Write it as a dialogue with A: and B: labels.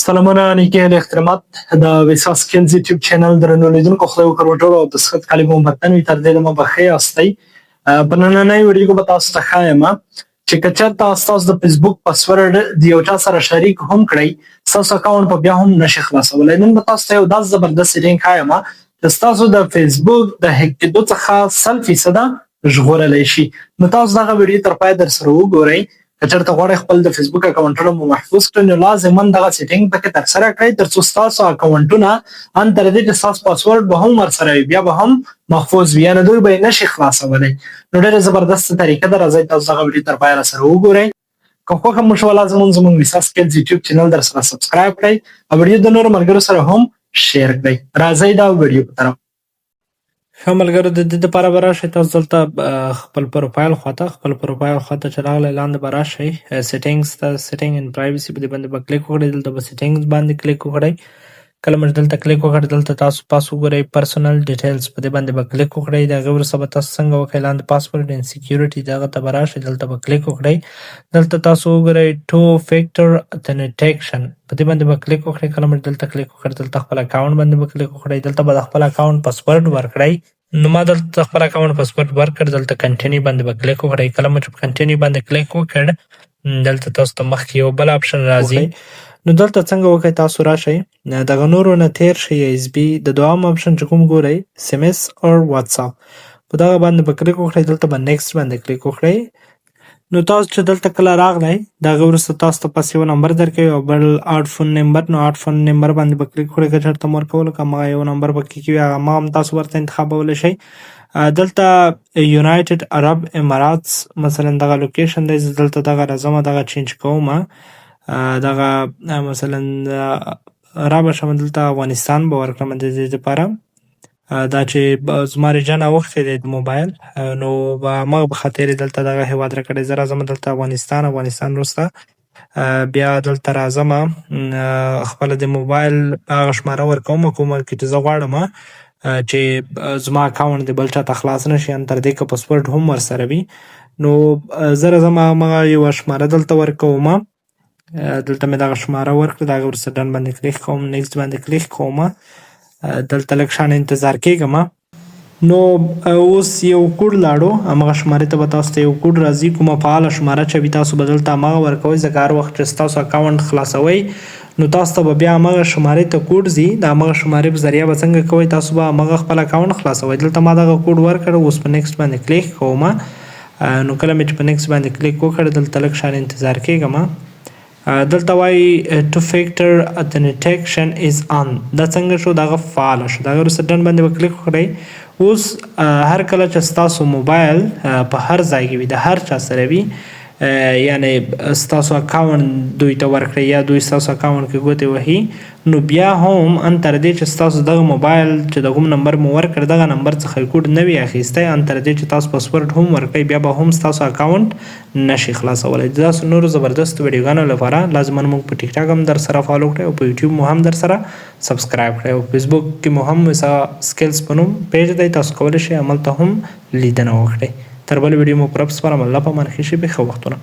A: سلامونه نیکه له احترامات د ویسا سکیلز یوټیوب چینل درنو لیدونکو، خدای وکړ ټولو او د صحت کالي مو بدن وي. تر دې دمه به ښه یاستئ. په نننۍ ویډیو کې به تاسو ته ښایم چې که چېرته تاسو د فیسبوک پاسورډ د یو چا سره شریک هم کړئ، ستاسو اکاونټ به بیا هم نشي خلاصولی. نن به تاسو ته یو داسې زبردست سیټینګ ښایم چې ستاسو د فیسبوک د هک کېدو څخه 100 فیصده ژغورلی شي. نو تاسو دغه ویډیو تر پایه در سره وګورئ. که چېرته غواړئ خپل د فیسبوک اکاونټونه مو محفوظ کړئ، نو لازما دغه سیټینګ پکې ترسره کړئ، ترڅو ستاسو اکاونټونه ان تر دې چې ستاسو پاسورډ به هم ورسره وي، بیا به هم محفوظ وي، یعنې دوی به یې نشي خلاصولی. نو ډېره زبردسته طریقه ده. راځئ، تاسو دغه ویډیو تر پایه راسره وګورئ. که خوښه مو شوه، لازما زموږ ویسا سکیلز یوټیوب چینل در سره subscribe کړئ او ویډیو د نورو ملګرو سره هم share کړئ. راځئ دا ویډیو په طرف.
B: ښه ملګرو، د دې لپاره به راشئ تاسو دلته خپل پروفایل خواته. خپل پروفایل خواته چې راغلی، لاندې به راشئ settings ته. Setting and privacy، په دې باندې به کلیک وکړئ. دلته به settings باندې کلیک وکړئ. کله مو چې دلته کلیک وکړ، دلته تاسو پاس وګورئ personal details، په دې باندې به کلیک وکړئ. د هغې وروسته به تاسو څنګه وکړئ؟ لاندې password and security، دغه ته به راشئ، دلته به کلیک وکړئ. دلته تاسو وګورئ two factor authentication، په دې باندې به کلیک وکړئ. کله مو چې دلته کلیک وکړ، دلته خپل اکاونټ باندې به کلیک وکړئ. دلته به د خپل اکاونټ پاسورډ ورکړئ. نو ما دلته خپل اکاونټ پاسورډ ورکړ. دلته continue باندې به کلیک وکړئ. کله مو چې continue باندې کلیک وکړ، دلته تاسو ته مخکې یو بل option راځي. نو دلته څنګه وکړئ؟ تاسو راشئ، دغه نورو نه تیر شئ، اس بي د دوام option چې کوم ګورئ، SMS او واتساپ، په دغه باندې به کلیک وکړئ. دلته به next باندې کلیک وکړئ. نو تاسو چې دلته کله راغلی، د هغې وروسته تاسو ته پس یو نمبر درکوي او بل add phone number. نو add phone number باندې به کلیک وکړئ. که چېرته مو ورکولو، که هغه یو نمبر پکې کې وي، هغه ما هم تاسو ورته انتخابولی شئ. دلته United Arab Emirates مثلا دغه location دی. زه دلته دغه راځم، دغه change کوم. دغه مثلا را به شم، دلته افغانستان به ورکړم. د دې لپاره دا چې زما region اوښتی دی د موبایل، نو به هماغه په خاطر یې دلته دغه هېواد راکړی. زه راځم دلته افغانستان. افغانستان وروسته بیا دلته راځم، خپله د موبایل هغه شماره ورکوم کومه کې چې زه غواړم چې زما اکاونټ د بل چاته خلاص نه شي، ان تر دې که پاسورډ هم ورسره وي. نو زه راځم، هماغه یوه شماره دلته ورکوم. دلته مې دغه شماره ورکړه. د هغې وروسته done باندې کلیک کوم، next باندې کلیک کوم. دلته لږ شان انتظار کېږم. نو اوس یو کوډ لاړو همغه شمارې ته به تاسو ته یو کوډ راځي. کومه فعاله شماره چې وي، تاسو به دلته همغه ورکوئ، ځکه هر وخت چې ستاسو اکاونټ خلاصوئ، نو تاسو ته به بیا همغه شمارې ته کوډ ځي. د همغه شمارې په ذریعه به څنګه کوئ؟ تاسو به همغه خپل اکاونټ خلاصوئ. دلته ما دغه کوډ ورکړ. اوس په next باندې کلیک کوم. نو کله مې چې په next باندې کلیک وکړ، دلته لږ شان انتظار کېږم. دلته وایي two factor authentication is on. دا څنګه شو؟ دغه فعال شو. دا وروسته done باندې به کلیک وکړئ. اوس هر کله چې ستاسو موبایل په هر ځای کې وي، د هر چا سره وي، یعنی ستاسو اکاونټ دوی ته ورکړئ یا دوی ستاسو اکاونټ کې ګوتې وهي، نو بیا هم ان تر دې چې ستاسو دغه موبایل چې د کوم نمبر مو ورکړ، دغه نمبر څخه کوډ نه وي اخیستی، ان تر دې چې تاسو پاسورډ هم ورکړئ، بیا به هم ستاسو اکاونټ نشي خلاصولی. د داسې نورو زبردستو ویډیوګانو لپاره لازما موږ په ټیک ټاک هم در سره follow کړئ او په یوټیوب مو هم در سره subscribe کړئ او فیسبوک کې مو هم ویسا سکیلز په نوم page دی، تاسو کولی شئ هملته هم لیدنه وکړئ. تر بل ویډیو مو پر رب سپارم. الله په امان. ښه شېبې، ښه وختونه.